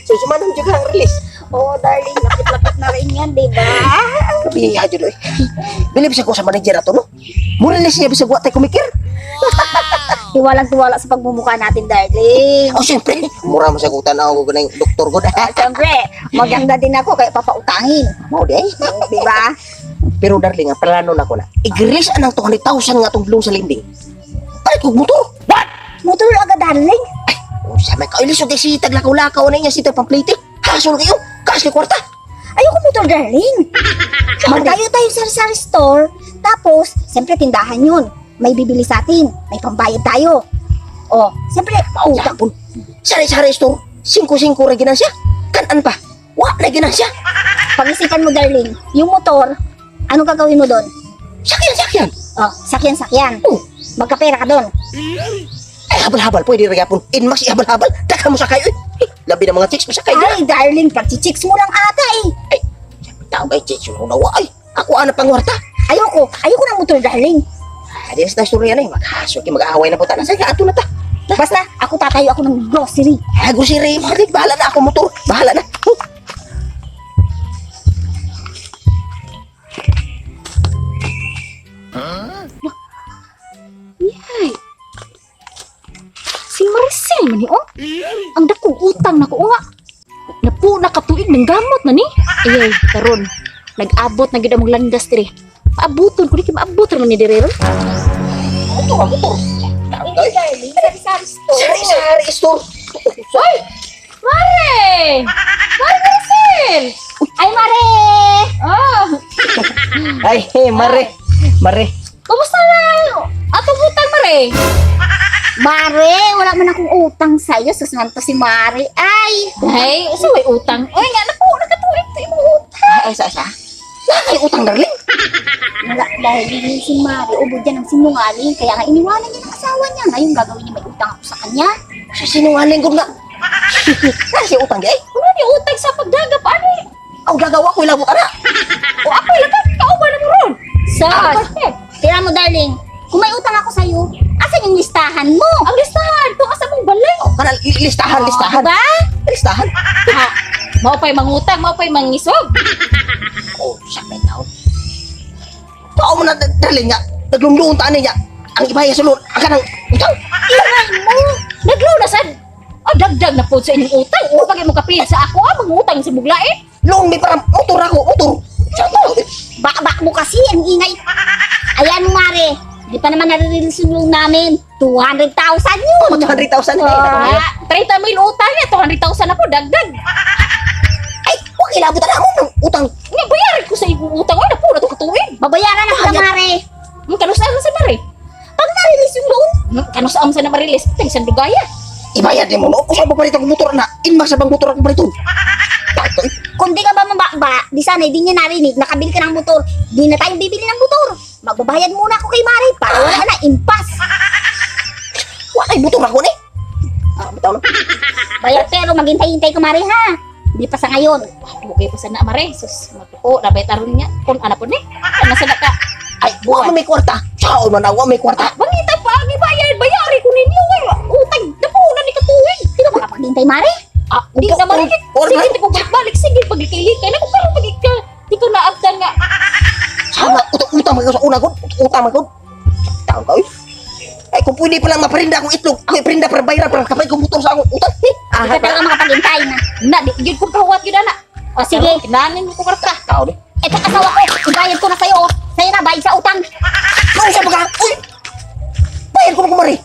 So sumanong jud ang release. Oh, darling, lapit-lapit na rin yan, di ba? Kabiya jud oy. Bilib sa ko sa manager ato no. Mo release niya bisag wa tay kumikir. Tiwalang tiwala sa pagmumukha natin, darling. Oh, siyempre, mura mo sa kutan ako ko ng doktor ko. Ah, siyempre, maganda din ako kaya papautangin. Mao di ay. Di ba? Pero darling, ang plano na ko na. I-release anang 200,000 nga atong loan sa lending. Palit kog motor. What? Motor agad, darling. Oh, sa may kailisod kay si taglakaw-lakaw na niya si pamplite. Hasol kayo. Kas kay kwarta. Ayoko motor, darling. Magtayo tayo sa sari store. Tapos, siyempre, tindahan yun. May bibili sa atin. May pambayad tayo. Oh, siyempre, utang. Yapon. Sari-sari store. 5-5 ra ginansya. Kanan pa. Wa na ginansya. Pag-isipan mo, darling, yung motor, anong gagawin mo doon? Sakyan, sakyan. Oh, sakyan-sakyan. Oh. Magkapera ka doon. Ay, habal-habal. Pwede ra gyapon. Inmax habal-habal. Daghan mo sakay. Uy. Eh, labi ng mga chicks mo sakay. Ay, darling, pag-chicks mo lang ata eh. Ay, tao kay chicks mo nawa. Ay, ako ana pangwarta. Ayoko, ayoko ng motor, darling. Ah, di na istorya na eh. Maghasol kay mag-aaway na po ta. Sige, ato na ta. Basta, ako tatayo ako ng grocery. Ah, grocery. Malig, bahala na ako motor. Bahala na. Huh. Yay! Si Maricel man ni oh. Ang dakong utang nako nga. Napu na katuig ng gamot na ni. Ayay, karon nag-abot na gid ang landas dire. Maabuton ko ni kay maabot ra man ni dire ron. Motor, ang motor. Tao kay. Darling, sari-sari store. Sari-sari store. Hoy! Mare! Mare Maricel! Ay, Mare! Ah, Ay, hey, mare. Mare. kumusta na? Atong utang mare. Mare, wala man akong utang sa'yo. Susunod to si Mare. Ay! Ay, usa way utang. Oy nga napu na katuig to imong utang. Ay, sa sa. Nakay utang darling. Wala, dahil yun si Mare, ubod yan ang sinungaling. Kaya nga iniwanan niya ng asawa niya. Ngayon gagawin niya may utang ako sa kanya. Sa sinungaling ko na. Nasa siya utang di ay. Kuno ni utang sa pagdagap ani. Aw gagawa ko ilabot ana. O ako lang ka kauban na mo ron. Sa Tira mo, darling. Kung may utang ako sa'yo, asan yung listahan mo? Ang listahan, tunga sa mong balay. Oh, kanal listahan, listahan. Diba? Listahan. Ha, mao pa'y mangutang, mao pa'y mangisog. Oh, sa may tao. Tao mo na darling nga. Naglumluon ta niya. Ang ibaya sa loan, ang kanang utang. Ingay mo! Naglow na sad! Ah, dagdag na po sa inyong utang. O, pag mo kapil sa ako, ah, mangutang sa bugla eh. Loan may para motor ako, motor. Sa tao. Bakbak mo kasi, ang ingay. Ayan, Mare. Di pa naman nare-release yung loan namin. 200,000 yun. 200,000 na eh. Ah, 30 mil utang niya, 200,000 na po, dagdag. Ay, wag ilabot na mo ng utang. Nga, bayaran ko sa inyong utang. Ay, napo na ito katuig. Babayaran na kita, Mare. Kanusaan sa mare? Pag na-release yung loan, Kanusaan sa na marilis? Patay, sa dugaya. Ibayad mo no. Usa pa palit ang motor na. Inmax sa bang motor akong paliton. Tato. kung di ka ba mabakba, di sana hindi niya narinig, nakabili ka ng motor, di na tayo bibili ng motor. Magbabayad muna ako kay Mare para wala na, impas. Wa kay motor ako ni. Ah, bitaw na. Bayad pero maghintay-hintay ka, Mare, ha? Hindi pa sa ngayon. Okay pa sana mare. Sus, matuko, nabay taron niya. Kung ano po ni? Ano sa naka? Ay, wa man may kwarta. Sao man na wa may kwarta. Bangita pa, ang ibayad, bayari ko ninyo. Ay, utang, napo na ni katuig. Hindi ka makapaghintay, Mare. Ah, di na mare. Or- Sige, di ko balik-balik. Sige, paglikay-likay. Naku, pero pag ika, di ko naabtan nga. Sama utang-utang man sa una ko. Utang man ko. Tao ka oy. Ay, kung pwede pa lang maparinda akong itlog, ako iparinda para bayaran para kapay kong motor sa akong utang. Eh, Hindi ka talaga makapaghintay na. Na, di, yun kong pahuwat yun, ana. O sige, Kinanin mo ko kwarta. Tao ni. etong asawa ko, ibayad ko na sa'yo. Oh. Sa'yo na, bayad sa utang. Nung sa baga, uy. Bayad ko mo kumari.